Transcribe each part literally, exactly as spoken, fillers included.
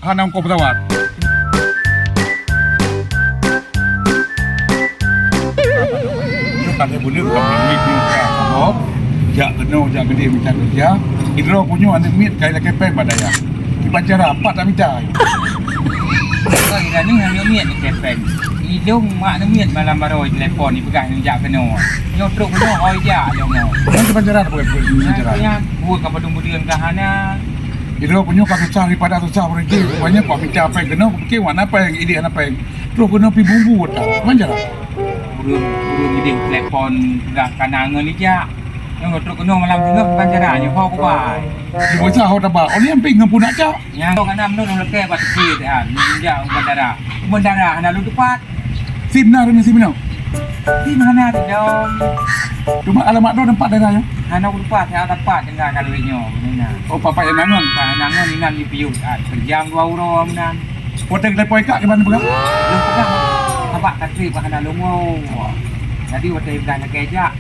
Hana ongkos pesawat. Nyoe ka lhèe buleuen ka peumiet nyoe ka saboh. Jak keunoe, jak keudeh mita keureuja. Sidroe ku nyoe aneuk miet ka ilakèe péng bak dayah. Kiban cara pat tamita. Kok ira ni aneuk miet lakèe péng. Idong mak aneuk miet malam baroe telepon ipeugah nyoe jak keunoe. Nyoe trok keunoe, oh, jak nyoe. Nyan kiban cara, kiban cara. Nyan buet ka padum budeuen ka hana. Sidroe ku nyoe ka susah daripada susah beureuti. Rupanya kok mita péng keunoe, mungkin wana péng, idéh hana péng. Trok keunoe pi bumbu ata. Manja. Ureueng, ureueng idéh telepon peugah kana ngon ijak. Nyoe trok keunoe malam singoh manja nyoe ho kubai. Di bocah ho taba. Oleh amping ngon punak cak. Nyang kana meunurot lakèe bak teuki dah. Nyoe jak u bandara. U bandara hana lôn teupat. Sim na deungon sim inoe. Sim hana di dong. Cuma alamat droe teumpat daerah nyoe? Hana ku lupa, saya dapat tinggal kalau nyoe. Mana? Oh, papak nyang nangon. Pak nangon inan di piuk. Ah, sejam dua uroe meunan. Watèe telepon ikak di mana peugah? Lôn peugah. Abak kata bah hana lôn. Jadi watèe peugah lagèe jak.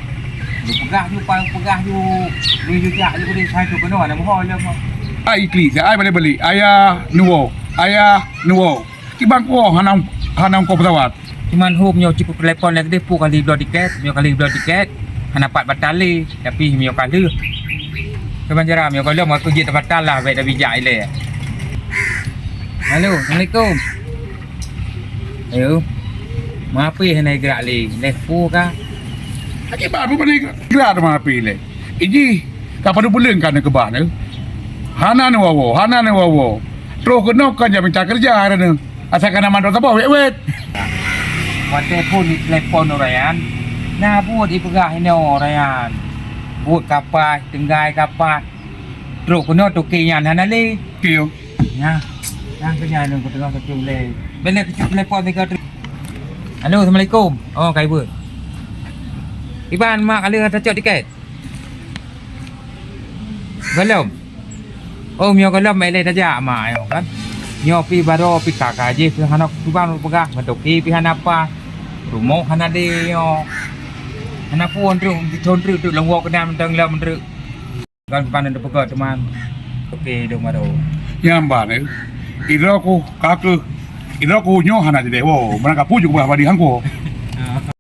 Lôn peugah ju, pang peugah ju. Lôn ju jak ju di saya tu kena ada mohon lôn. Ai klik, ai balik-balik. Ayah nuwo. Ayah nuwo. Kiban kuwoe hana, hana ongkos pesawat. Cuman hom nyoe cukôp telepon lé keudeh pue kali bloe tiket, nyoe kali bloe tiket, hana pat batal lé, tapi nyoe ka lheueh. Kiban cara nyoe ka lheueh, maka jeuet tabatal lah, bèk tabijak ilèe. Halo, assalamualaikum. Ayo. Mapi hana gerak lé, lé pue ka. Akibat apa hana gerak teuma api lé? Iji, ka padum buleuen ka neukeubah nyoe. Hana neuwoe-woe, hana neuwoe-woe. Troh keunoe kon jak mita keureuja hai nyoe. Asai kana mandum saboh wét-wét. Watèe phôn jitelepon ureueng nyan, na buet jipeugah inoe ureueng nyan. Buet ka paih, tinggai ka paih. Trok keunoe toke nyan hana lé. Kiyo. Nyan, nyan keu nyan ku teungoh keucue lé. Bèk lé keucue telepon tiga tri. Halo, assalamualaikum. Oh, ka ibu. Iban mak ka lheueh tacok tiket. Gohlom. Oh, meunyoe gohlom bèk lé tajak mak nyoe kan. Nyoe pi baroe pi ka ka jih pi hana kuban peugah, meutoki pi hana apa. Rumoh hana deh nyoe. Hana pun trok, trok, trok, trok, lôn woe keunan mantong lom trok. Kan kuban teupeugah teuma. Toki dong baroe. Nyan ban eh. Idroe ku ka keuh. Idroe ku nyoe hana jideh woe. Meunan ka pujuk bah badi hangko.